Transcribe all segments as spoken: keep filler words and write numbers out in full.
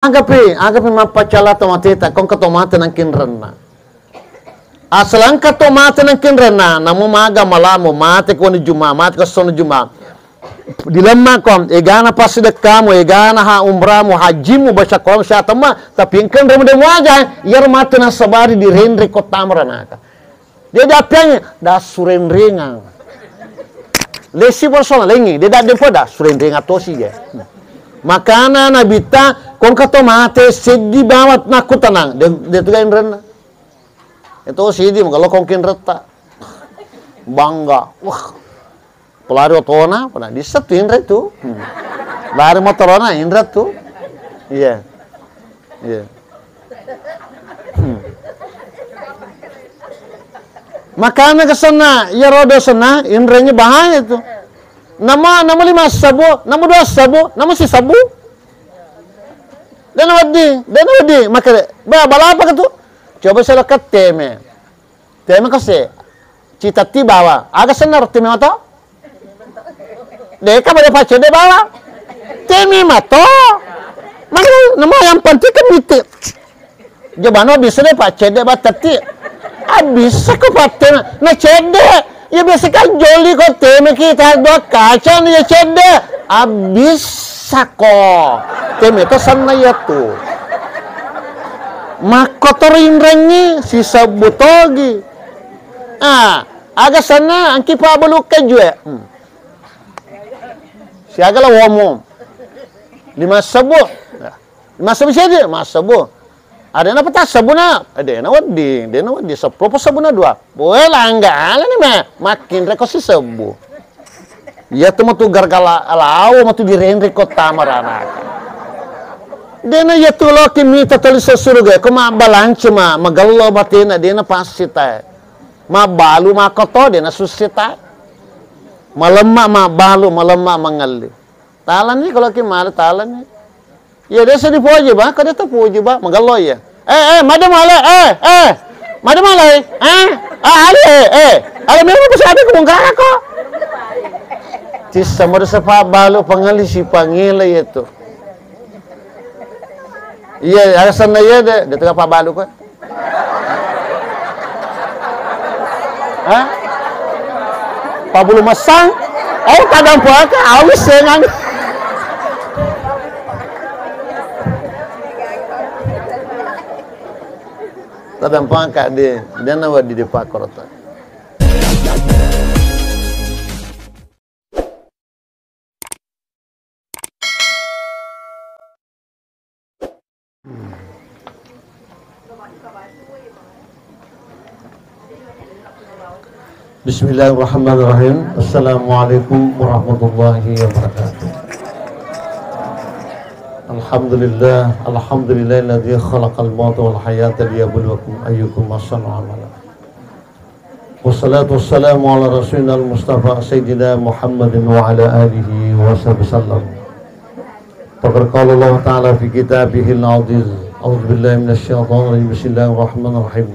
Agapi, agapi mappacala to mateta, kongka to mate nangkinrenna. Asal engka to mate nangkinrenna, namo maga malamo, mate ko ni Juma, mate ko sono Juma. Dilemma ko, egana passidekkamu, egana ha umramu, hajimu, baca Quran, syatamma, tapi engka remu demo aja, iyaro mate nasabari direnre ko tamara naka. Dia dapiangngi, dassurenrengang. Lesi bosona lengi, dia dadde poda, surenrengang tosi je. Makana Nabitta, kongka to mate, seddi bawat nakkutanang, de, de tu inrenna. Itu sidi, maka lo kongkin retta. Bangga. Wah. Pelari otona, pernah diset tu inre tu. Hmm. Lari motorona, inre tu. Iya. Iya. Hmm. Makana kesana, iya rodo sana, inrenya bahaya tu. Nama, nama lima sabu, nama dua sabu, nama si sabu. Dena wedding, dena wedding. Maka, ba, balapa ke tu? Coba saya lekat teme. Teme kose. Cita ti bawa. Aga senna roti mema to? Deka pada pacede bawa. Teme mato. Mana nama yang penting kan miti. Jabano bisa deh pacede batati. Abis aku paten na cede. Ya biasa kan joli ko teme kita dua kaca ni ya cede. Abis sako. Teme to sanna ya tu. Makkotor inrengi si sebbu togi. Ah, aga sana angki pabbalu kejue. Hmm. Siaga la womo. Lima sebbu. Nah, lima sebbu saja, lima sebbu. Ada na peta sebbu na. Eh, dena wedding, dena wedding sepuluh apa sebbu na dua. Boe langga ala ni ma. Makin reko si sebbu. Iya tu matu gargala lao matu direnre kota marana. Dena iya tu loki mita tali suruga ko ma balance ma magello batena dena pasti tae. Mabbalu makkoto dena susi tae. Malemma mabbalu, malemma mangelli. Talani kalau ki male talani. Iya desa dipoji ba, kada tapoji ba, magello iya. Eh, eh, made male, eh, eh. Made male, eh. Ah, ale, eh, eh. Ale memang bisa ada kebongkar ko. Tissa mode sepa balu pangali si pangile itu. Iya, alasan iya de, de tengah pa balu ko. Hah? Pabulu masang? Oh, tadampo aka awis sengang. Tadampo aka de, dena wadi de pakorota. بسم الله الرحمن الرحيم. السلام عليكم ورحمة الله وبركاته. الحمد لله، الحمد لله الذي خلق الموت والحياة ليبلوكم أيكم أحسن عملا. والصلاة والسلام على رسولنا المصطفى سيدنا محمد وعلى آله وصحبه وسلم. فقد قال الله تعالى في كتابه العزيز: أعوذ بالله من الشيطان الرجيم. بسم الله الرحمن الرحيم.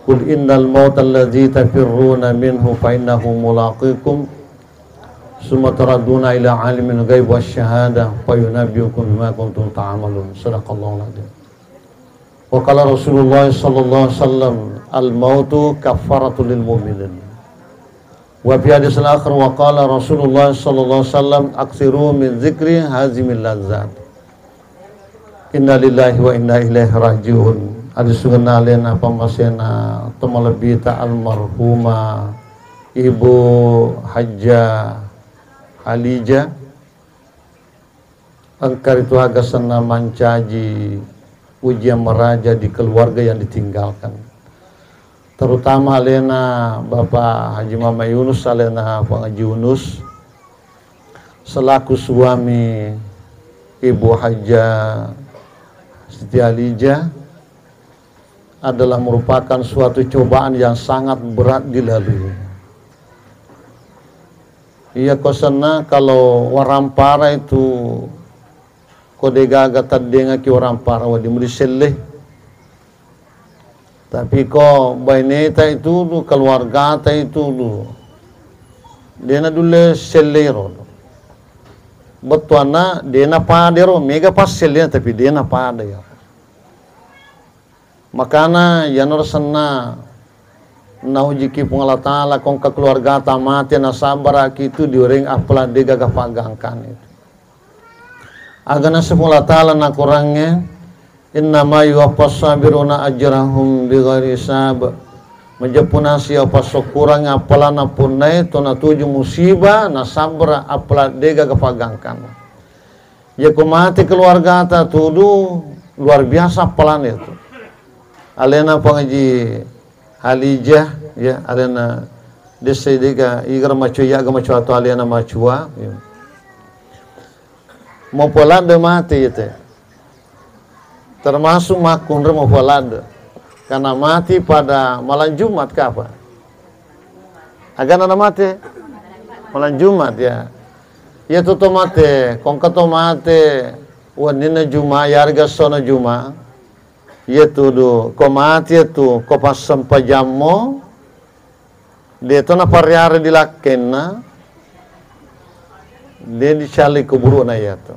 قل إن الموت الذي تفرون منه فإنه ملاقيكم ثم تردون إلى عالم الغيب والشهادة فينبئكم بما كنتم تعملون. صدق الله العظيم. Wa qala Rasulullah sallallahu alaihi wasallam, "Al mautu kaffaratul lil mu'minin." Wa fi hadis akhir wa qala Rasulullah sallallahu alaihi wasallam, "Aksiru min zikri hazimil ladzat. Inna lillahi wa inna ilaihi rajiun." Hadis sungenna alena pammasena tomalebbita almarhumah Ibu Hajjah Alijah. Engka ritu aga senna mancaji ujian maraja di keluarga yang ditinggalkan. Terutama alena Bapak Haji Muhammad Yunus, alena Pak Haji Yunus, selaku suami Ibu Hajjah Siti Alijah, adalah merupakan suatu cobaan yang sangat berat dilalui. Iya, ko senna kalau warampara itu, ko degaga taddengaki warampara, wedding mudi selle. Tapi ko baineta itu lu, keluargata itu lu, dena dulle sellero. Bettuanna dena pada ero, mega passelliang tapi dena pada ya. Makana yanaro senna naujiki Puang Allah Ta'ala, kongka keluargata mate nasabbaraki itu dioreng apala degaga paggangkan itu. Aga nasa Puang Allah Ta'ala nakurangnge, "Innama yuwaffas sabiruna ajrahum bighairi hisab." Majeppu nasi apa syukurang apalana punnai to natuju musibah nasabbara apala degaga paggangkan. Yako mate keluargata tudu luar biasa apalana itu. Alena Pangaji Halijah, ya, alena desa dega igar macua, iyaga macua to alena macua, ya. Mopoladde mate iyate. Termasuk makkunre mopoladde. Karena mati pada malam Jumat kapa? Agana na mate? Malam Jumat ya. Iya tu to mate, kongka to mate wenninna Juma, yarega sona Juma. Iya tudu, ko mati itu, ko passempajammo, de to napariare di lakkenna, de dicalli kuburuna iyatu.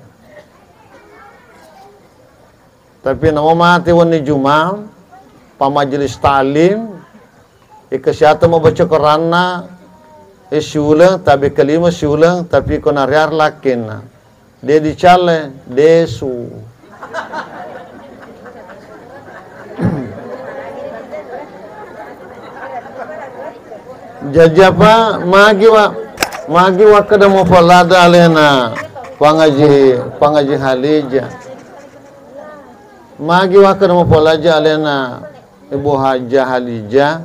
Tapi namo mati wenni Juma, pa majelis taklim, ika siata mabaca Quranna, eh, siuleng, tabe kalima siuleng, tapi ko nariare lakkenna. De dicalle, desu. Jaji apa? Magi wa-, magi wakkeda mupalada alena Pangaji, Pangaji Halija. Magi wakkeda mupalada alena Ibu Haja Halija.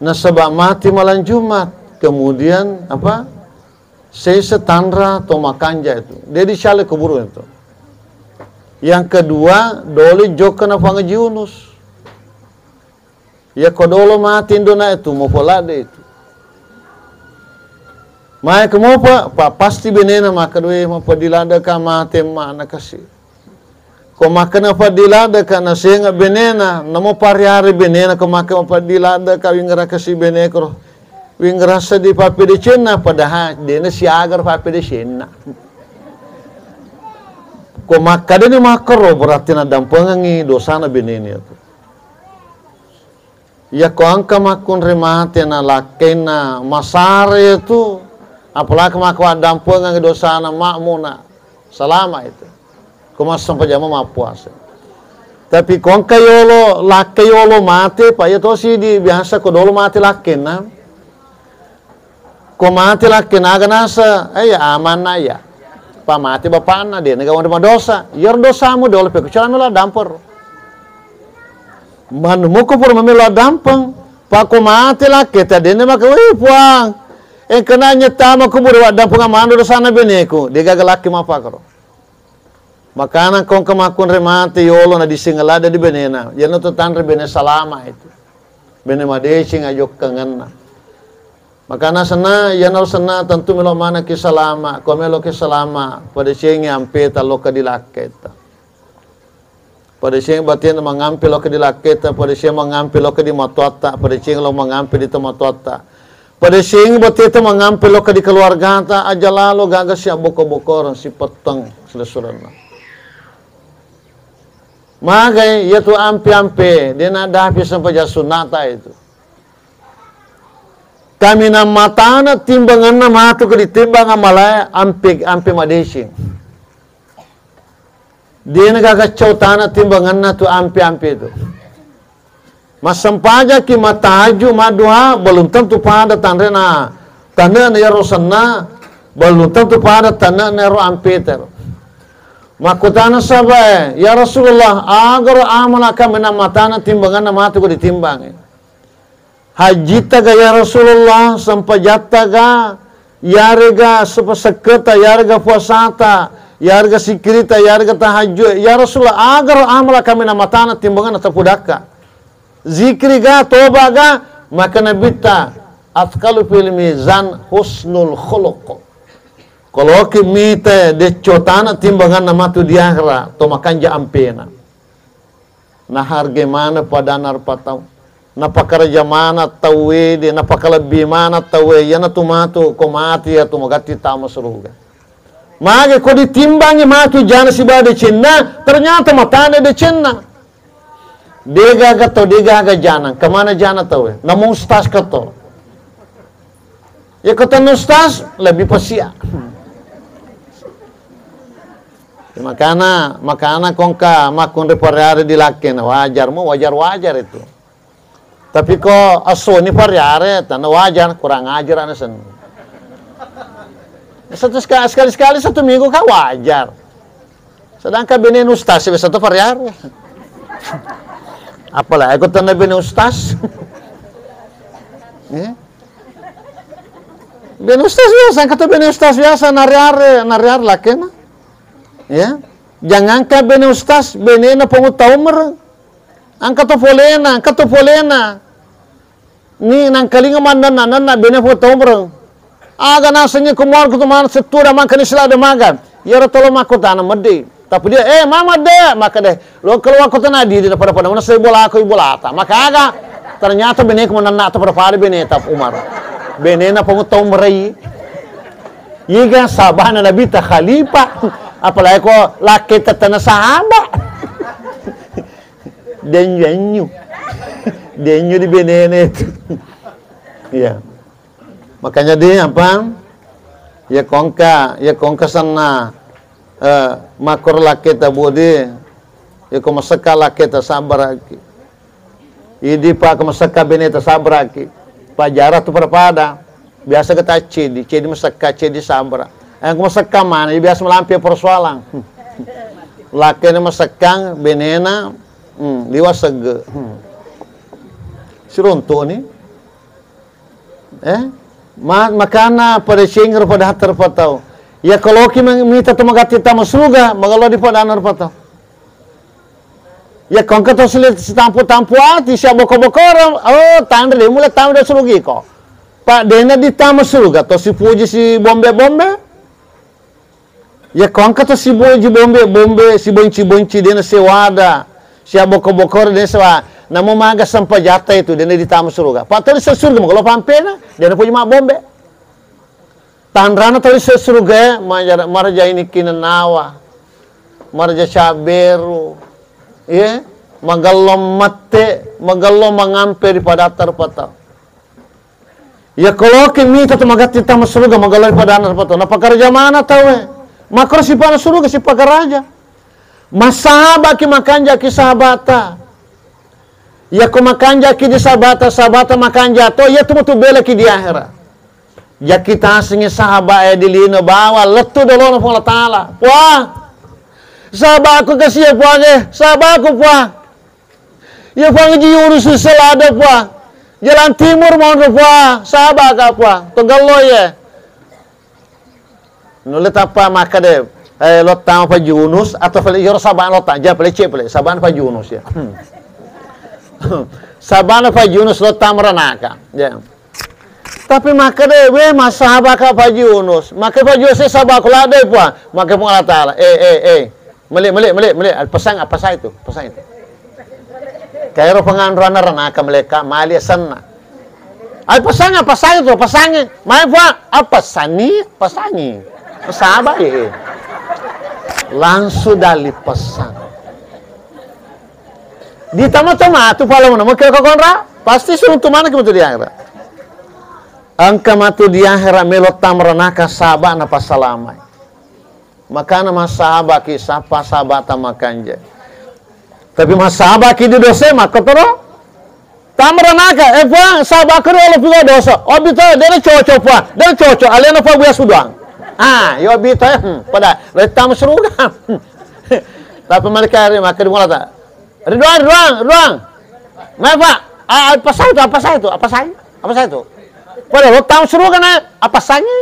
Nasaba mati malam Jumat. Kemudian apa? Sesa tanra to makanja itu. De dicalle kuburu itu. Yang kedua, doli jokka na Pangaji Yunus. Yako dolo mati indona itu, mopolade itu. Mai ke mopa, pa pasti benena maka due mapadiladaka mate mana kasi. Ko makkeda paddiladaka nasenga benena, namo pariare benena ko makkeda paddiladaka wingerang kasi beneko. Wingerang seddi pappedecenna, padahal dena siagar pappedecenna. Ko makkadani makkoro, berarti naddampengengngi dosana benena itu. Yako engka makkunrai mate na lakkainna masara itu, apalagi maka waddampengeng dosana makmuna, salama itu. Ko massempajang mappuasa. Tapi ko engka yolo, lakkai yolo mate, pa iya tosi di biasa ko dolo mate lakkainna. Ko mate lakkainna aga nasa, eh, ya amanna ya. Pa mate bapakna, de naga wanda madosa. Iyaro dosamu dolo pekko calana la dampeng. Manumuko pura mamelo dampeng. Pa ko mate lakkaita, de na maka, "Wih, Puang, engkana nyettama kuburu waddampeng amano dosana beneku." De gaga lakkai mapakaro. Makana ko engka makkunrai mate yolo na disingelada di benena. Yana tu tanre bene salama itu. Bene madeceng ajokkangenna. Makana senna, yana senna tentu melo manaki salama. Ko meloki salama, padecengi ampeta loka di lakketa. Padecengi batena mangampe loka di lakketa, padecengi mangampe loka di matoatta, padecengi lo mangampe di tomatoatta. Padecengi bateta mangampe loka di keluargata, aja lalo gaga si abboko-bokoreng, si petteng, selessurenna. Magai, iyatu ampe-ampe, de naddapi sempajang sunnata itu. Kaminang matana timbanganna matu ko ditimbang amalae ampe, ampe madeceng. De nagaga cautana timbanganna tu ampe-ampe tu. Massempajaki matahajju madduha, belum tentu pada tanrena, tanena yaro senna, belum tentu pada tanena yaro ampetero. Makkutana sahabae, "Ya Rasulullah, agaro amala kaminang matana timbanganna matu ko ditimbangi?" Hajjittaga ya Rasulullah, sempajattaga, yarega sepa-, sekketa, yarega puasata, yarega sikkirita, yarega tahajju, ya Rasulullah, agaro amala kaminang matana timbanganna tapudakka? Zikiriga, tobaga? Maka Nabitta, "Athqalu fil mizan husnul khuluq." Koloki mita deccotana timbanganna matu di akhera, to makanja ampena. Naharge mana padanna rupa tau. Napakaraja mana tauwe de, napakalebbi mana tauwe, iyanatu matu ko mati iyatu magatti tama suruga. Mage ko ditimbangi matu jana sibawa decenna, ternyata matane decenna. Degaga tau, degaga jana, kemana jana tau? Namun ustaz ka to. Ya ko tenna ustaz, lebih pasia. Ya, makana, makana kongka makkunre pariare di lakkena, wajar mo, wajar-wajar itu. Tapi ko assoni pariare, tanda wajar, kurang ajar ana senni. Satu sekali, sekali-sekali satu minggu kan wajar. Sedangkan bene ustaz biasa tu pariare. Apalagi ko tanda bene ustaz. Ya. Bene ustaz biasa, kata bene ustaz biasa nariare, nariare lakkena. Ya. Jangankan bene ustaz, benena pengutta umreng. Engka to polena, engka to polena. Ni nangkalinga mannenna-nenna bene pengutta umreng. Aga nasengnge ko muar kutu maneng settu da mangkani sila de maga. Iyaro tolo makkutana medde. Tapi dia, "Eh, mama de," maka de. Lo keluar kota nadi de pada-pada mana saya bola aku bolata. Maka aga ternyata bene ku mannenna to pada-pada bene tap Umar. Benena pengutta umreng. Iga sabana Nabi ta khalifah. Apalagi ko lakke tetana sahabat. Denyu, denyu. Denyu di benene itu. Iya. Makanya di apa? Ya kongka, ya kongka senna, eh, makkur lakke ta budi, ya ko masekka lakke ta sabbaraki. Idi pa ko masekka bene ta sabbaraki. Pajara tu pada-pada. Biasa kita cedi, cedi masekka, cedi sabbara. Yang ko masekka mana? Ya biasa melampe persoalan. Lakkena masekkang, benena, hmm, liwa segge. Hmm. Siruntu ni. Eh? Ma-, makana pada cengero pada hatar patau. Ya koloki meng-, mita tu magatti tama suruga, magello di pada anar patau. Ya kongka to sile sitampu-tampu ati, sia boko-bokoro, oh, tanre de mulai tama de surugi ko. Pa dena di tama suruga, to sipuji si bombe-bombe. Ya kongka to siboji bombe-bombe, sibenci-benci dena sewada, sia boko-bokoro dena sewa. Namo maga sempajatta itu, dena di tama suruga. Pa to di suruga, magello pampena, dena puji ma bombe. Tanrana tau isse surugae, maja-, maraja inikki nennawa, maraja cabberu, ye, magello mette, magello mangampe ri padatta rupa tau. Iya koloki mita tu magatti tama suruga, magello ri padanna rupa tau. Napakaraja mana tauwe? Makkoro sipana suruga sipakaraja. Massahabaki makanjaki sahabata. Iyako makanjaki di sahabata, sahabata makanja to, iya tu mutu belaki di ahera. Jaki tasengngi sahabae di lino bawang lettu dolona Puang Allah Taala. Puang, sahabaku kasihe Puang e, sahabaku Puang. Iya Puang ji urusu selada Puang. Jalan timur monro Puang, sahabaka Puang. Togello ye. Nulle tappa makkeda, eh, lottama Haji Yunus atau pale iyaro sabana lottama, ja pale cek pale, sabana Haji Yunus ya. Sabana Haji Yunus lottama ranaka. Ya. Tapi makkeda, we, massahabaka Haji Yunus. Makkeda Haji Yunus, sahabaku ladde Puang. Makkeda Puang Allah Taala, eh, eh, eh. Mele, mele, mele, mele. Pesan apa saya itu? Pesan itu. Kaero penganruana ranaka maleka mali asenna. Ai pesangi, pesangi tu, pesangi. Mai Puang, apa sani? Pesangi. Saba ye. Langsung dali pesan. Di tama-tama tu pala mana mungkin kau konra, pasti suruh tu mana kita di akhirat. Engka matu di akhirat melo tamranaka saba na pasalamai. Makana massahabaki sappa sahabata makanja. Tapi massahabaki di dosa makkotoro. Tamranaka, eh Puang, sahabakku ri olo piga dosa. Obito, dena cocok Puang, dena cocok. Alena Puang buya suduang. Ah, yo obito, eh, hmm, pada lettama suruga. Tapi malaikat maka dimulata. Ridwan, Ridwan, Ridwan. Mai Pak, ah, apa saya itu? Apa saya itu? Apa saya? Apa saya itu? Pada lo tahu suruh kena apa saya?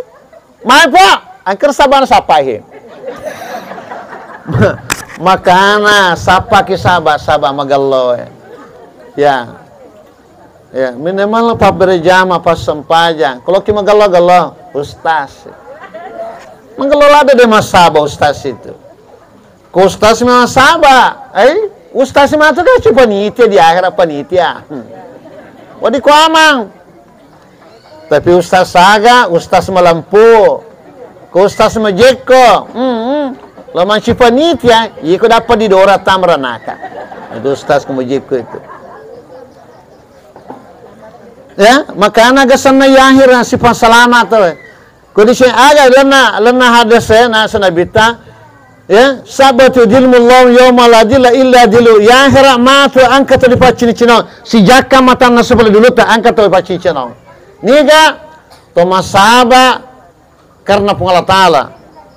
Mai Pak, angker sabar sapa he. Makana sapa ki sabar, sabar magello. Ya. Ya, minimal lo pabbere jama pas sempajang. Kalau ki magello-gello, ustaz. Magello ada deh mas sabar ustaz itu. Ko ustaz ma saba, ai ustaz matu ga cu panitia di akhirat panitia. Hmm. Wadi ko amang. Tapi ustaz saga, ustaz malempu. Ko ustaz majekko, mm, lo manci panitia, iko dapat didora tamranaka. Itu ustaz ko majekko itu. Ya, makana gasanna yahir sifat salamat to. Ko di sini aga lenna, lenna hadis, ya, nasa Nabitta, ya, sabatu dilmullahu yawma la dilla illa dillu. Yahir matu angkat to di paccini-cinong. Sijakka matanna sepuluh dulu ta angkat to di paccini-cinong. Niga to masaba karena Puang Allah Ta'ala.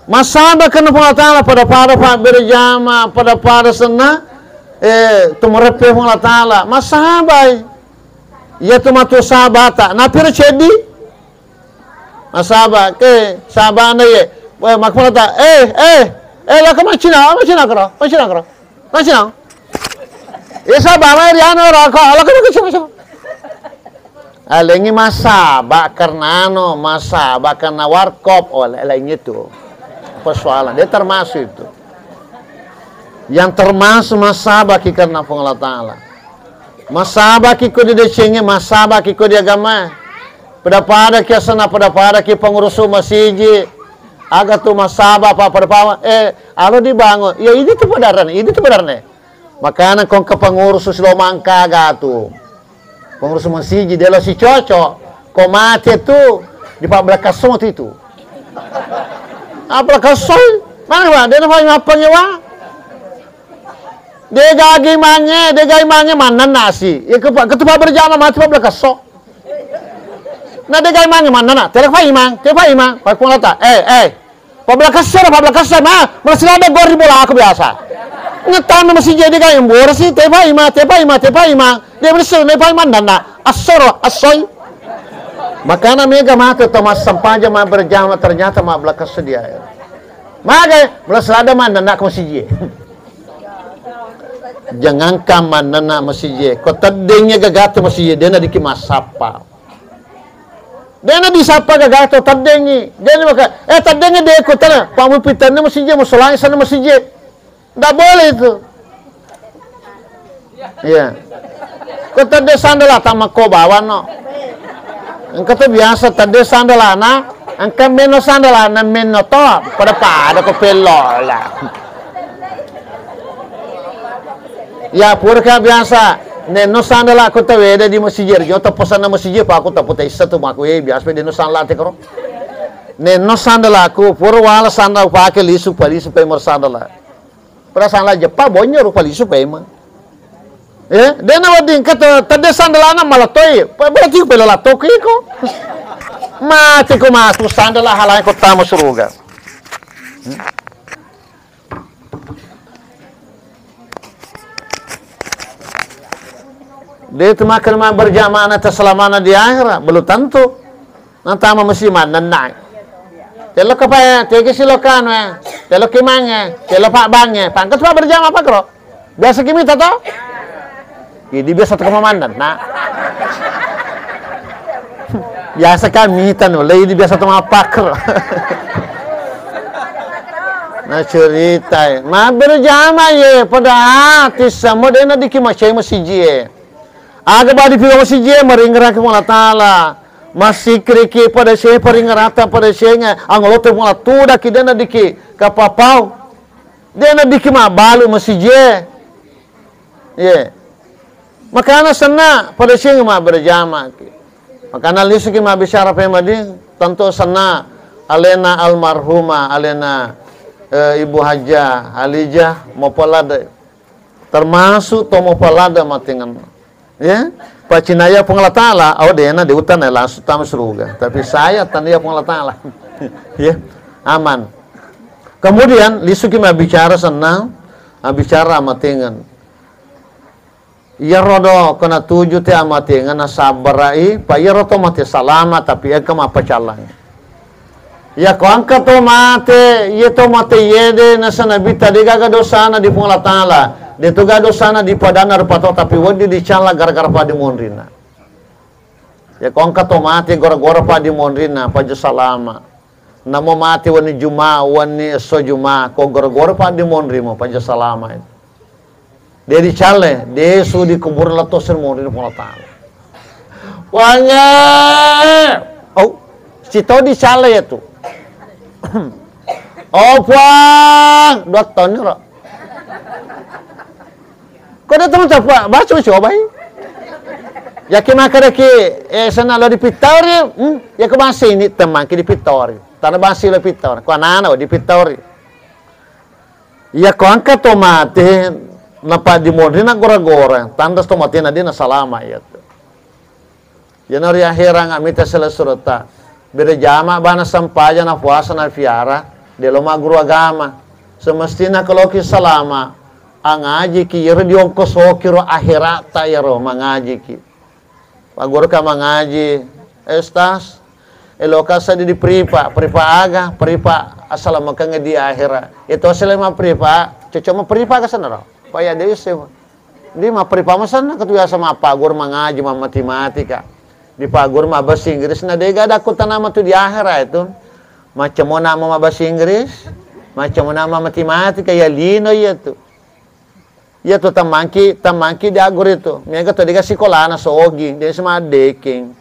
Masaba karena Puang Allah Ta'ala, pada-pada fa berjama, pada-pada senna, eh, tumareppe Puang Allah Ta'ala. Masabai. Iya tu matu sabata. Napira ceddi? Masaba ke sabana ye. Weh, makmulata. Eh, eh, eh, laka macina, macina kro, macina kro. Masih nang? Ya, saba mai riano rokok. Laka macina, macina. Alengi masaba karena anu, masaba karena warkop. Oh, lainnya itu. Persoalan. Dia termasuk itu. Yang termasuk masaba ki karena Puang Allah Ta'ala. Masaba ki ko di decengnge, masaba ki ko di agama. Pada-pada ki asana, pada-pada ki pengurusu masiji. Aga tu masaba apa pada pawa. Eh, alo dibangun. Ya, ini tu pedarane, ini tu pedarane. Makana kongka pengurusu silo mangka aga tu. Pengurusu masiji, dia lo si cocok. Ko mate tu, di pabbelas kasso tu itu. Apa kasso? Mana, Pak? Dia namanya apa nyewa? Dega agi mange, dega agi mange, manna nasi. Ya, ke, ketupat berjamaah mati pabbelas kasso. Na dega agi mange, manna na. Telek fa imang, telek fa imang. Fa Puang Allah Ta'ala. Eh, eh. Pabbelas kasso, pabbelas kasso, ma. Malah silada gor di bola aku biasa. Ngetana masih jadi kayak yang boros sih, telek fa imang, telek fa imang, telek fa imang. Dia bersih, telek fa imang, dan na. Assoro, assoi. Makana mega mate to massempajang ma berjamaah ternyata ma belakang sedia. Magai, malah silada manna na aku masih. Jangankan mannana masijie, ko teddengnge gagata masijie, dena diki massappa. Dena disappa gagata teddengngi. Dena maka, eh, teddengnge de ko tena, pamu pitanna masijie, musolai sana masijie. Ndak boleh itu. Iya. Ko tedde sandala tamakko bawanno. Engka to biasa tedde sandalana, engka menno sandalana, menno to, pada-pada ko pello lah. Ya, pura ka biasa, nenno sandala ko tawede di masijie, jo to posanna masijie, pa ko taputa issa tu mako, eh, biasa pe denno sandala te karo. Nenno sandala ko, pura wala sandala pake lisu, palisu pe mar sandala. Perasaan la jeppa bonyo rupa lisu pemeng. Eh, dena wedding kata tedde sandalana malatoi. Pa-, berarti ko pela latoi ko. Mati ko matu sandala halai ko tama suruga. Hmm. Dia itu makan ma berjamaah na terselamana di akhirat, belum tentu. Natama mesti mannennai. Telo kepae, tege silokan we. Telo kimange, telo pabbange. Pangkas pa berjamaah apa kro? Biasa ki mita to? Idi biasa to kemamannenna. Biasa kami tanu, le idi biasa to mapakro. Na ceritai. Ma berjamaah ye, pada hati sama dena diki macai masijie. Aga badi piwa masijie, maringeraki Puang Allah Ta'ala. Massikriki pada se paringerata pada senga, angolote Puang Allah tudaki dena diki kapapau. Dena diki mabalu masijie. Ye. Makana senna pada senga ma berjamaah ki. Makana lisuki ma bicara pemading, tentu senna alena almarhumah, alena, eh, Ibu Hajah Halijah mapalade. Termasuk to mapalada matengenna. Ya, pacinaya Puang Allah Ta'ala, oh dena diutana langsung tama suruga. Tapi saya tania Puang Allah Ta'ala. Ya, aman. Kemudian lisuki mabbicara senna, mabbicara amatengen. Iyaro do kena tuju te amatengen nasabbarai, pa iyaro to mate salama tapi engka mappacallang. Iya ko engka to mate, iya to mate yede nasa Nabitta de gaga dosana di Puang Allah Ta'ala, de to gaga dosana di padanna rupa to, tapi wedding dicalla gara-gara paddimonrinna. Iya ko engka to mate gora-gora paddimonrinna, paja salama. Namo mate wenni Juma, wenni esso Juma, ko gora-gora paddimonrimu, paja salama itu. De dicalle, de su di kuburan letto sermoni Puang Allah Ta'ala. Wange! Oh, sito dicalle ya tu. Oh, Puang, dua tahun ni, Ro. Ko de' tau, Puang, baca cobai. Yaki makkadaki, eh, senna lo di Pittori, hmm? Yako bangsa ini temangki di Pittori. Tana bangsa lo Pittori. Ko anana di Pittori. Iya, ko engka to mate, napaddimonri na gora-gora, tanra to mate na de' na salama iya tu. Iyana ri aherang mita sela surata. Bere jama bana sampaja na puasa na fiara, de' lo magguru agama. Semestina ko loki salama, angajiki, iyaro diongkosoki ro aherata iyaro mangajiki. Pagguruka mangaji, eh, Ustaz, eloka seddi di pripa, pripa aga, pripa asalamakeng di ahera. Itu asal ma pripa, cocok ma pripa aga senaro. Pak ya, dia isi. Di ma pripa masanna, ketu biasa ma paguru mangaji, ma matematika. Di paguru ma bahasa Inggris, na dega ada kutana matu di ahera itu. Macam mana ma bahasa Inggris, macam mana ma matematika, ya lino iya tu. Iya tu tammangki, tammangki di agguru itu. Mega to dega sikolana sogi, de' semaddekeng.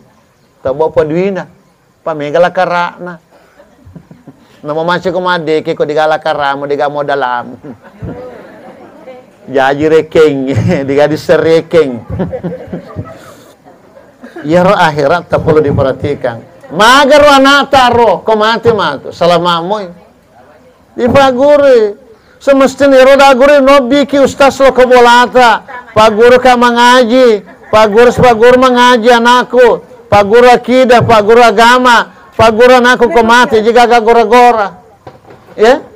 Tabo paduina. Pa mega lakarana. Namo macam ko maddeke ko dega lakaramo, dega modalamu. Jaji rekeng, dega diserekeng. Iyaro akhirat tak perlu diperhatikan. Magaro anata ro, ko mate matu. Salamamoi. Dipaggurui. Semestina ero daggurui, nobbiki ustaz lo ko bolata. Pagguruka mangaji. Pagguru, pagguru mangaji anakku. Pagguru akidah, pagguru agama. Pagguru anakku ko mate, jigaga gora-gora. Ya?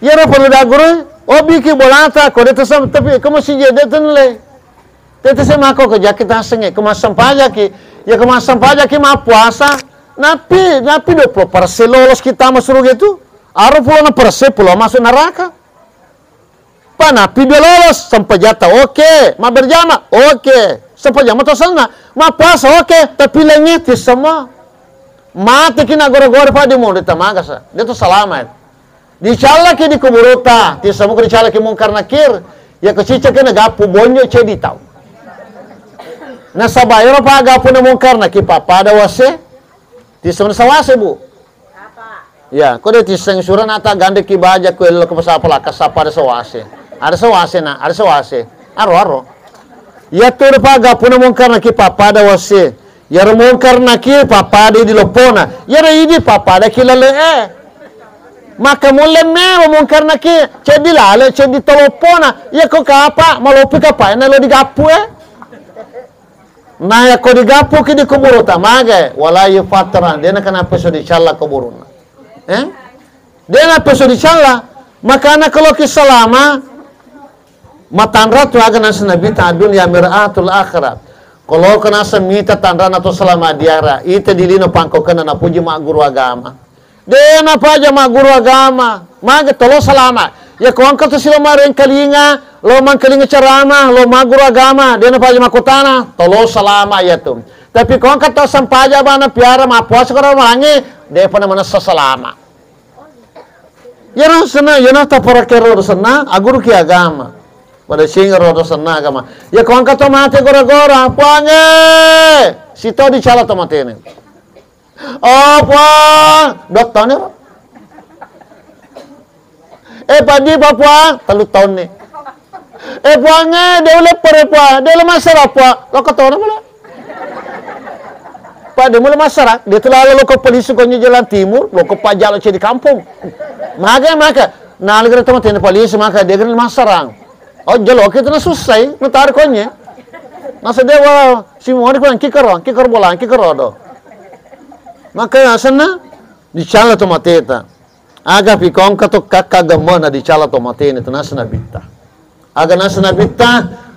Iyaro perlu daggurui, obbiki bolata, ko de' tasam-, tapi ko masiji de' tenle. Tete se mako ko jaki tasengnge, ko massempajaki. Ya ko massempajaki mappuasa, napi, napi dua puluh persen lolos kita masuk surga itu. Aro puluh enam persen pula masuk neraka. Pa napi dua lolos, sempajatta oke, ma berjama oke, sempajang matosanna, mappuasa oke, tapi laingnge tisseng mo. Mateki na gora-gora pa de' mo, de' tamagasa, de' to salama. Dicallaki di kuburuta, tisseng moko dicallaki Mungkar Nakir, ya ko cicca kena gappu bonyo ceddi tau. Nasaba ero pa gappuna Mungkar Nakir pappada wase, tisseng sawase, Bu. Ya, ko de' tisseng sura nata gandeki baja ko ello ko pasapa laka sapa ada sawase. Ada sawase na, ada sawase. Aro, aro. Iya tu de' pa gappuna Mungkar Nakir pappada wase. Iyaro Mungkar Nakir pappada di loppona. Iyaro idi pappada ki lale e. Maka mulle mewa Mungkar Nakir, ceddi lale, ceddi to loppona. Iya ko kapa, maloppi kapa, na lo digappu e. Na yako digappuki di kuburuta, magai, wala yufattiran, de' na kena peso dicalla kuburuna. Eh? De' na peso dicalla, makana ko loki salama, matanra tu aga naseng Nabitta, ad-dunya mir'atul akhirah. Ko loka naseng mita tanrana to salama di ahera, ita di lino pangkaukenna napoji magguru agama. De' napaja magguru agama, maga tolo salama. Ya ko engka to silo marengkalinga, lo mangkalinga ceramah, lo magguru agama, de' napaja makkutana, tolo salama iya tu. Tapi ko engka to sempaja bana piara mappuasa ko malangi, de' pa na manessa salama. Iyaro senna, iyana taparakero senna, agguruki agama. Pada singa ro senna agama. Ya ko engka to mate gora-gora, Puangnge, sito dicala to matene. Oh, Puang, dua taunni ro. Eh, paddi pa, Puang, tellu taunni. Eh, Puang, eh, de' ulle pare, Puang, de' ulle massara, Puang. Lo ko tona pula. Pak, de' mulle massara, de' tu lalo lo ko polisi ko nyi jalan timur, lo ko pajalo cedi kampung. Maka, maka. Nah, lagi teman tene polisi, maka de' gere massara. Oh, jolo kita na susai, na tarik konye. Nasa dewa, si muani ko angki karo, angki karo bola, angki karo do. Maka senna, dicala to mateta. Aga pi ko engka to kakka gemmana dicala to matene, tu nasa Nabitta. Aga nasa Nabitta,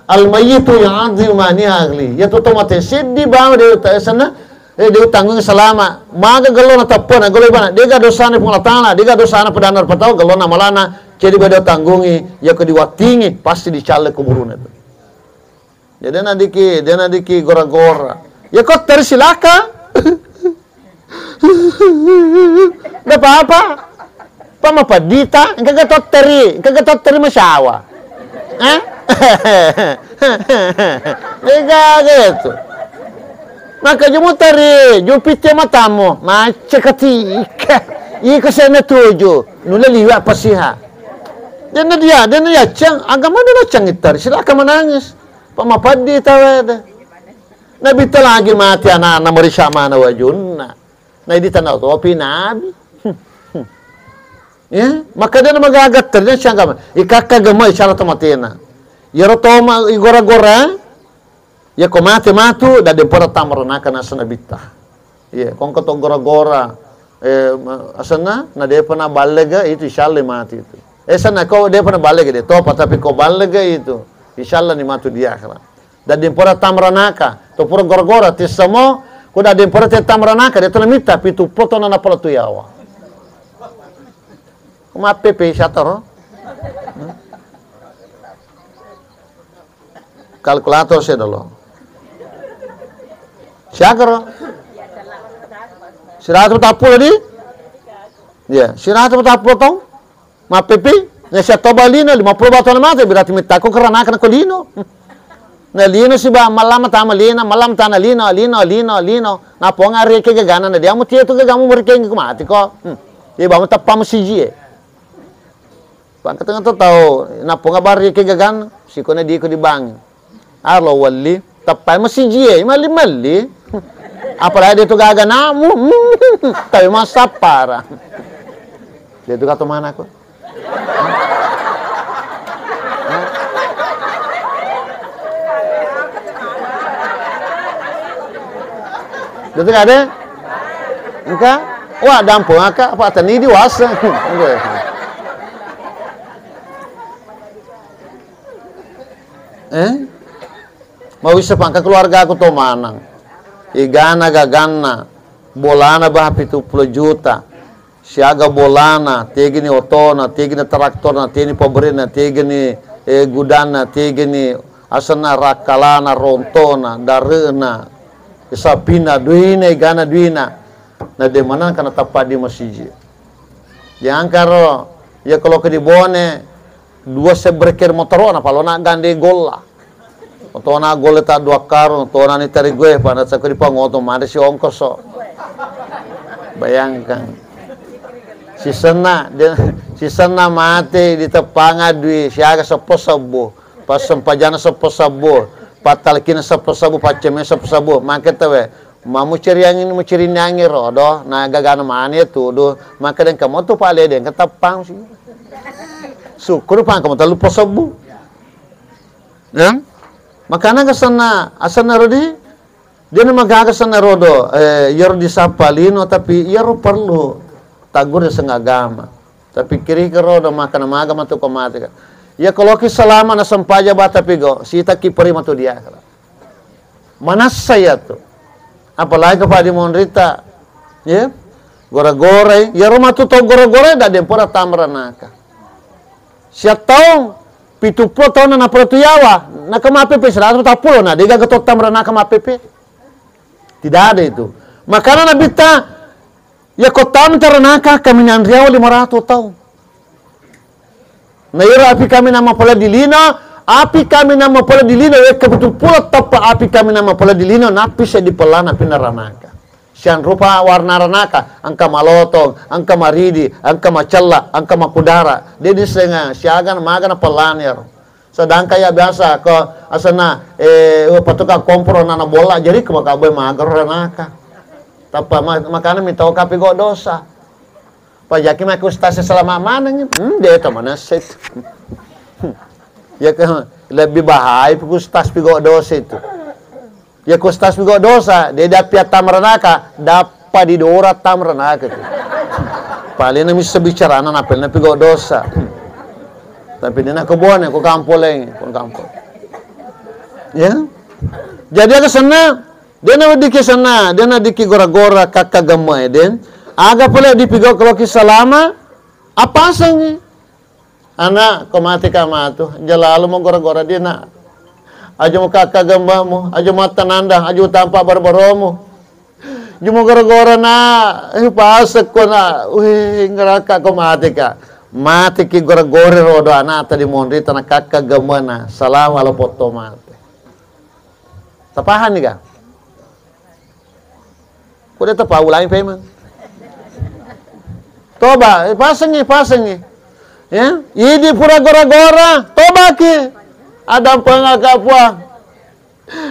al mayyitu yu'adhdhibu mani'a ahli. Ya tu to mate seddi bawa de' uta-, senna, eh, de' utanggung salama. Maga gellona teppona, gello bana, de' ga dosana Puang Allah Taala, de' ga dosana padana rupa tau, gellona malana, cedi bede tanggungi, ya ko diwattingi, pasti dicala kuburuna tu. Jadi, de' nadiki, de' nadiki gora-gora. Ya ko teri silaka. Nda apa-apa. Pa mapeddita, engka ga totteri, engka ga totteri masyawa. Eh? Ega gitu. Maka jumu teri, jupitte matamu, macca katika. Iko sena tuju, nula liwa pasiha. Denna dia, denna diaccang, agama denna accang ittari, silaka menangis. Pamapaddi tawede. Nabitta lagi mati anana, merisya mana wajunna. Na idi tana topi nabi. Ya, maka dia magaga terjadi siang agama. Ikakka agama isyarat matena. Yaro toma igora-gora. Iya ko mate matu, daddempora tammaranaka nasa nabitta. Iya, ko engka to gora-gora, eh, ma-, asenna, na depa na ballega itu, insyaallah mati itu. Eh, senna ko depa na ballega de topa, tapi ko ballega itu, insyaallah ni matu di akhirat. Daddempora tammaranaka, to pura gora-gora, tissamo, ko daddempora te tammaranaka, de to namitta, pitu puluh tona napala tu yawa. Ko mappepe satoro. Hmm? Kalkulator sedda lo. Siaga ro? Siratu tappulo di? Iya, siratu tappulo tong. Mappepi? Na siatto ba lino, lima puluh batona mate, berarti mittako keranakna ko lino. Na lino siba, malama tama lino, malama tana lino, lino, lino, lino. Na ponga reke gagana, na diamu tie tu gagamu mereke mati ko. Hmm. Ibamu tappamu sijie. Pangkatenga to tau, napponga barri ke gagan, sikona diko di bangi. Aro welli, teppai masijie, melli-melli. Apalagi dia tu gaga namu, tapi masappara. Dia tu kata mana aku? Dia tu ada? Engka? Wah, dampung aka, apa tani di wasa? Eh? Mawissa pangka keluargaku to manang. Igana gaganna, bolana bah pitu puluh juta. Siaga bolana, tegini otona, tegini traktorna, tegini pabrikna, tegini, eh, gudanna, tegini asenna rakkalana, rontona, dare'na, sapina, duina, igana duina. Na de manang kana tappa di masiji. Jangkaro, iya ko loki di Bone, dua sebreker motoro na palona gande golla. Otona golla ta dua karung, tona ni tari gue, pada sako di pangoto, made si ongkoso. Bayangkan. Sisenna, de-, sisenna mate di teppanga dui, siaga seppo sebbu, passempajana seppo sebbu, pattalkina seppo sebbu, pacceme seppo sebbu, mangke tawe. Mamuciriangi, mucirinangi rodo, na gagana mane tudu, maka dengka motu pale dengka teppang si. Syukur pangka motu lupa sebbu. Ya? Makana gasanna, asanna rodi, dia na magaga sanna rodo, eh, iyaro disappa lino, tapi iyaro perlu tagguru seng agama. Tapi kiri ke rodo, makana maga matu ko mate ka. Iya ko loki salama na sempaja bata pigo, sita ki peri matu dia. Manassa iyatu. Apalagi ko padi monrita, ya. Gora-gorai, iyaro matu tau gora-gorai, da dempora tamranaka. Siattaung pitu puluh taunna napala tu yawa, naka mappepe seratus tappulo, na dega gato tamranaka mappepe. Tidak ada itu. Makana nabitta, ya ko tamu taranaka kami nanriawa lima ratus taung. Na iyaro api kaminang mapala di lino, api kaminang mapala di lino, wekka pitu puluh tappa api kaminang mapala di lino, nappi seddi pellana api naranaka. Siang rupa warna ranaka, engka malotong, engka maridi, engka macella, engka makudara. De disenga siaga maga na pellana iyaro. Sedangkan ya biasa ko asenna, eh, patukang komporo nana bola, jadi ko maka boy maga ro ranaka. Tappa ma-, makana mitau kapi go dosa. Pajaki maki ustaz selama maneng, hmm, de to manesse itu. Ya ke, lebih bahaya pi ustaz pi go dosa itu. Ya ke ustaz pi go dosa, de dappi tamranaka, dappa di dora tamranaka itu. Paling missa bicarana napel napi go dosa. Tapi de nako bone, ko kampoleng, ko kampol. Ya. Jadi aga senna, Dena weddikki senna, dena dikki gora-gora kakka gemma eden. Aga pole dipigau kaloki salama, apasengngi. Ana, ko mati ka matu, jalalu mo gora-gora dina. Aja mo kakka gemmamu, aja mo attanandang, aja utampa baro-baromu. Aja mo gora-gora na, eh, pasekko na, wih, ngeraka ko mati ka. Mati ki gora-gora rodo anata di monrita na kakka gemmana, salama lo potto mati. Tapahanni ga? Ko de tapau, ulangi pemeng. Toba, eh, pasengngi, pasengngi. Ya, idi pura gora-gora, tobaki. Adampengaka Puang.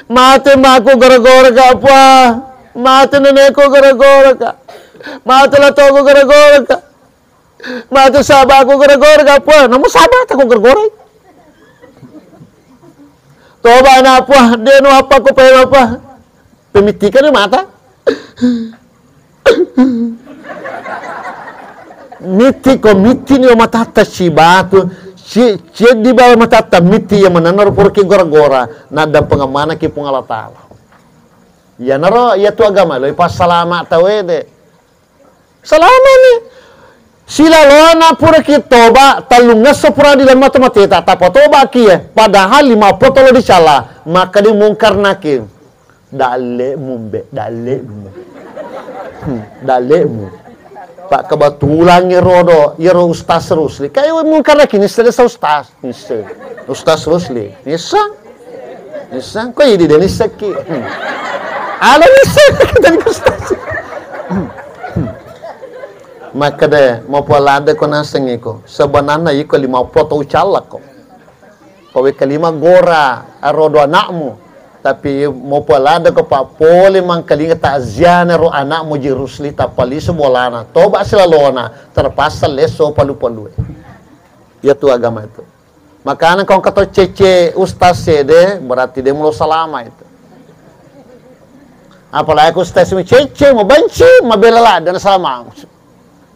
Mate makku gora-goraka Puang. Mate nenekku gora-goraka. Mate latoku gora-goraka. Mate sahabatku gora-goraka Puang. Namu sahabat aku gora-gorai. Toba na Puang, de nu apa ku pema Puang. Pemitikani mata. Mittiko, mittini matatta sibatu, ci-, ceddi bawang matatta mitti iya manenna ro puraki gora-gora, naddampengeng manaki Puang Allah Taala. Iyanaro iyatu agama lo ipassalama tauwe de. Salamani. Silalona puraki toba, tellungngesso pura dilemma to mateta, tappa tobaki, eh. Padahal lima puluh tolo dicala, maka di mungkar nakir. Dalle'mu, mbe, dalle'mu. Hmm, dalle'mu. Pak, kebetulan iyaro do, iyaro Ustaz Rusli. Kayak mungkar lagi nih, selesai Ustaz. Nisseng. Ustaz Rusli. Nisseng? Nisseng? Kok ini dia nissengki? Hmm. Ada nisseng tadi Ustaz. Hmm. Hmm. Maka deh, mau pola ada kau naseng iko. Sebenarnya iko lima puluh tau calak kok. Pawe kalima gora aro do anakmu. Tapi mopa ladde ko pa pole mangkalinga takziana ro anakmu ji Rusli tappa lisu bolana. Toba silalona terpaksa lesso palu-palue. Iya tu agama itu. Makana kau kata cece ustaz sede berarti dia mulo salama itu. Apalagi ustaz mu cece, mau benci, mau bela ladde na salama.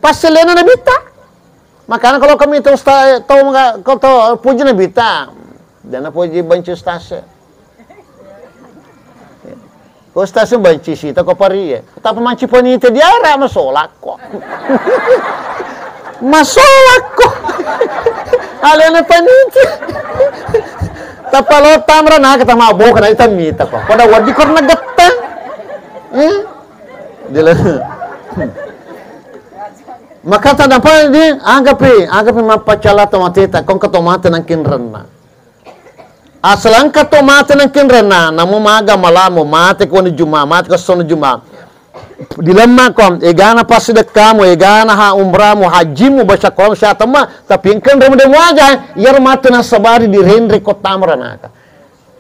Pas selena nabita. Makana kalau kami itu ustaz, tau maka, kau tau puji nabita. Dena puji benci ustaz. Ko ustaz benci sita ko pari e. Tapi manci panite diara masolakko. Masolakko. Alena panite. Tappa lo tamra na kata mabok na ita mita ko. Pada wadi korna getta. Eh? Dila. Maka tadapa di agapi, agapi mappacala to mateta, kongka to mate nangkinrenna. Asal engka to mate nangkinrenna, namu maga malamu, mate ko ni juma, mate ko sono juma. Dilemma ko, egana passidekkamu, egana ha umramu, hajimu, baca Quran, syahatamma, tapi engka nremu de muaja, iyaro mate nasabari direnre ko tamra naka.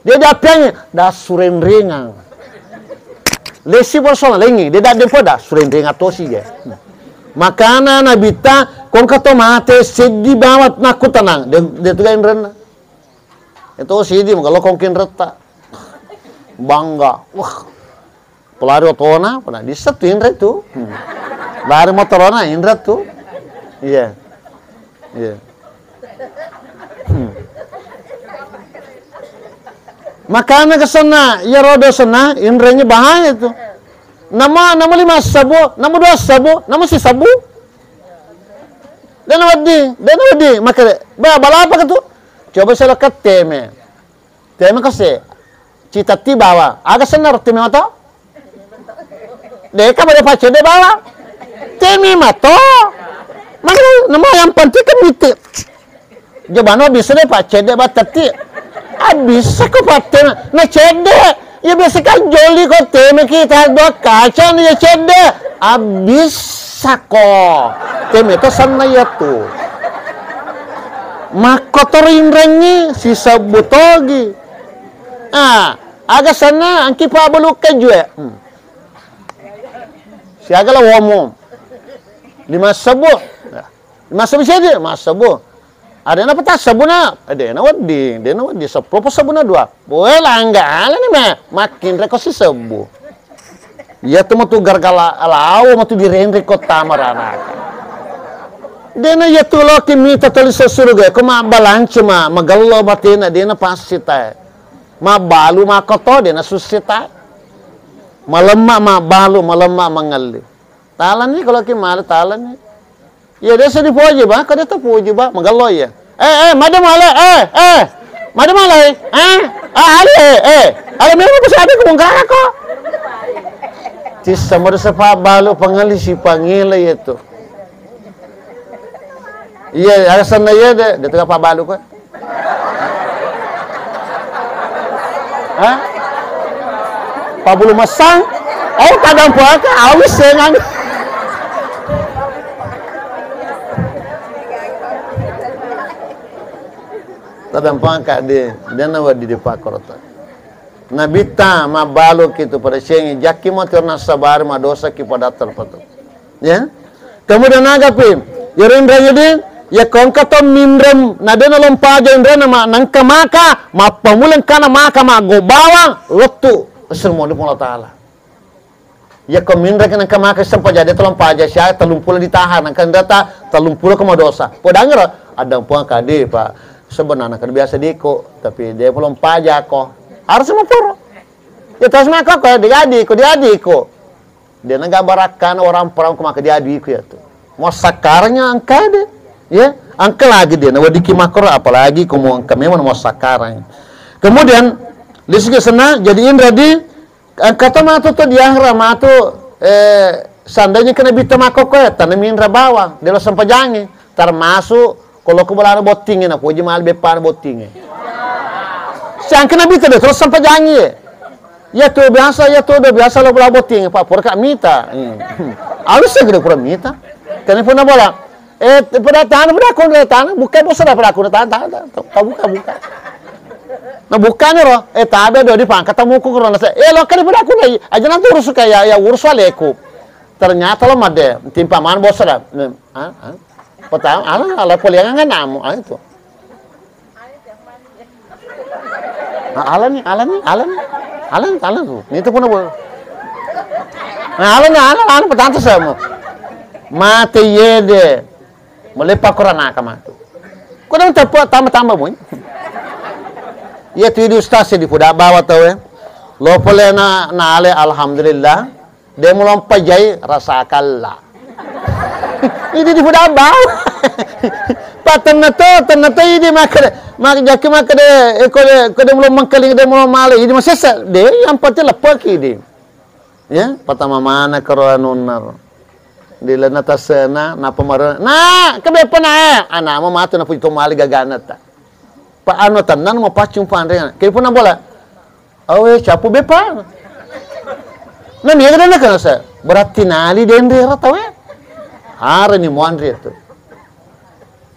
Dia jappiangngi, dassurenrengang. Lesi persona lengi, dia dadde pada surenrengang tosi je. Makana nabitta, kongka to mate seddi bawa nakkutanang, dia, dia tu enrenna. Itu sidi maka lo kongkin retta. Bangga. Wah. Pelari otona, pernah dissa tu inre tu. Hmm. Lari motorona inre tu. Iya. Iya. Hmm. Makana kesenna, iya rodo senna, inrenya bahaya tu. Nama, nama lima sabu, nama dua sabu, nama si sabu. Dena wedding, dena wedding. Maka, ba, balapa ke tu? Coba saya lekat teme. Teme kase. Cita ti bawa. Aga senna roti memato? Deka pada pacede bawa. Teme mato. Mana nama yang penting kan miti. Jabano bisa deh pacede batati. Abis aku patena. Na cede. Ya biasa kan joli ko teme kita dua kaca ni ya cede. Abis sako. Teme to sanna ya tu. Makkotor inrengi si sebbu togi. Ah, aga senna angki pabbalu kejue. Hmm. Siaga la womo. Lima sebbu. Ya. Lima sebbu siaga, lima sebbu. Ada napa tak sebbu na? Ada na wedding, ada na wedding. Sepuluh apa sebbu na dua? Boe langga ala ni me. Makin reko si sebbu. Iya tu matu gargala lawo matu direnre ko tamaranaka. Dena iya tu loki mita toli suruga ko ma balance ma magello batena dena pasti tae. Mabbalu makkoto dena sussi tae. Malemma mabbalu, malemma mangelli. Talani kalau ki male talani. Iya desa dipoji ba, kada tapoji ba, magello iya. Eh, eh, made male, eh, eh. Made male, eh. Ah, ale, eh, eh. Ale mene bisa ada kebongkar ko. Tissa mode sepa balu pangali si pangile itu. Iya, alasan iya de, de tega pa balu ko. Hah? Pabulu masang? Oh, kadang puaka, awis sengang. Tampangka de, dena wedding dipakkoro to. Nabitta mabbaluki tu pada siengi, jakki mo tiwara nassabari madosaki padatta rupa tu. Ya. Kemudian nagapi, yero inreng idi, yakko engka to minreng, na dena lompaja inrena ma, nengka maka, mappamula engkana maka maggo bawang, lettu, essen modi Puang Allah Ta'ala. Yakko minreng nengka maka sempajang de tolong paja sia tellumpulo ditahan, nengka ndata tellumpulo ko madosa. Podangero, ada Puang kade, Pak. Sebenarnya kan biasa diko, tapi de polong paja ko. Harus maporo. Ya terus maka ko diadi ko, diadi ko. De naga barakkana orang perang ko maka diadi ko ya tu. Mau sakarnya angka de. Ya, angka lagi de. Nah, wadiki makro apalagi ko mau angka memang mau sakarang. Kemudian, di segi senang, jadi indra di Engka to matu to di ahera matu, eh, seandainya kena bita makkokkoe, tana minra bawang, delo sempajangi, termasuk ko lokko bolana bottingnge, napoji mala beppana bottingnge. Siangkena bita de terus sempajangi. Ya tu biasa, ya tu do biasa lo bola bottingnge, Pak, pura ka mita. Hmm. Alus segede pura mita. Kena puna bola. Eh, pada tana, pada aku na tana, buka bosa pada aku na tana, tana, tana, tau buka, buka. Na buka ni ro, eh, tabe do di pangka tamu ku ro na se, eh, lo kan pada aku na, aja nanti urus ka ya, ya urus waleku. Ternyata lo made, timpa man bosa da. Nah, ah, ah. Pertama, ala, ala poliangan namu, ah, itu. Nah, alani, alani, alani. Alani, alani tu. Ni tu puna bola. Nah, alani, alani, alani petanta sama. Mate yede. Melepa Quran aka matu. Ko dang tepa tambah-tambah mui. Iya tu idi ustaz di puda bawa tau e. Lo pole na, na ale alhamdulillah. De mulong pajai rasa kalla. Idi di puda bawa. Pa tenna to, tenna to idi maka, maka jaki maka de, eh, ko de, ko de mulong mengkaling de mulong male. Idi masessa. De yang penting lepeki idi. Ya, pertama mana karo anunna ro. Di lena tasena, napa maro, "Nak, ke beppa na, eh?" Anakmu matu napuji to mali gagana ta. Pa anu tenang mau pacung panre. Ke puna bola. Awe, capu beppa. Nah, mega dana kana sa. Berarti nali denre ra tawe. Harani muanre tu.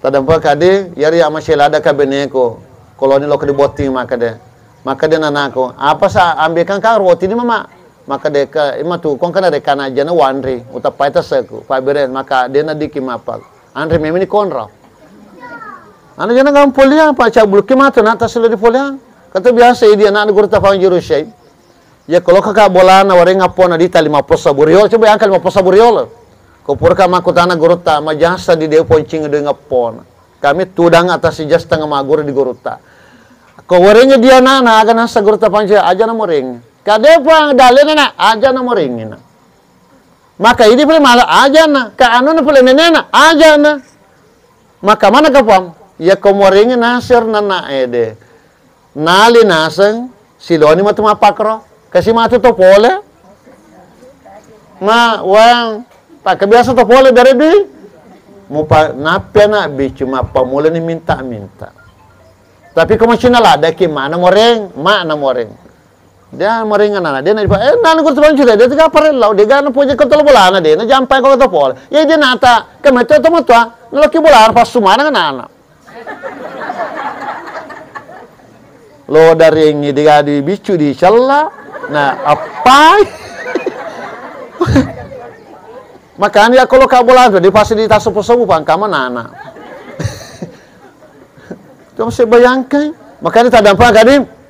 Tadampa kade, yari amasela ada kabeneko. Koloni lo ke dibotting maka de. Maka de nanako, "Apa sa ambekang ka roti ni mama?" Maka de ka, "Ima tu, kong kana de kana jana wanri, utappai taseku, pabere," maka de nadiki mapal. Anre memini konra. Anu jana gam poliang, pa cabuluki matu na taselo di poliang. Kata biasa idi anak guru tapang juru syai. Ya kalau kakak bolana wareng ngapona di tali maposa buriol, coba angka lima posa buriol. Ko purka makkutana gurutta, "Majasa di Dewi Poncing doi ngappona." Kami tudang atas ijazah tengah maguru di gurutta. Ko warengngi dia na, na aga nasa gurutta panci, "Aja na moreng." Ka de pang dalena na, "Aja na moreng na." Maka idi pale mala aja na, ka anu na pale nenena, "Aja na." Maka mana ka pang? Ya ko morengngi nasir na na ede. Nali naseng, siloni matu mappakro. Kasi matu to pole. Ma, wang, tak kebiasa to pole dari dui. Mupa, napi anak bicu mappamulani minta-minta. Tapi ko macina ladaki mana moreng, mana moreng. Dia moreng anak, dia na dipa, eh, nana guru tuan cerita, dia tiga parellau, dia gana puja ko tolo bolana, dia na jampai ko to pole. Ya dia nata, ke meto to matua, naloki bolana pas sumana anak. Lo darengngi digadi biccu dicella, na appai. Makanya kalau kabola tu dipasi di tasopo-sopo pangkama nana. Coba saya bayangkan. Makanya tadampa kadi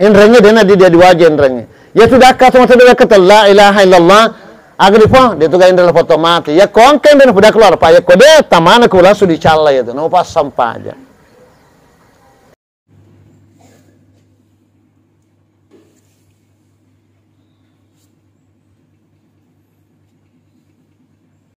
inrengnge dena di dia diwaja inrengnge. Ya sudah kata mata dia kata la ilaha illallah. Aga dipo, dia tu ga inreng foto mati. Ya kongken dan puda keluar pa. Ya kode tamana kula sudi calla ya tu. Nama pas sampaja.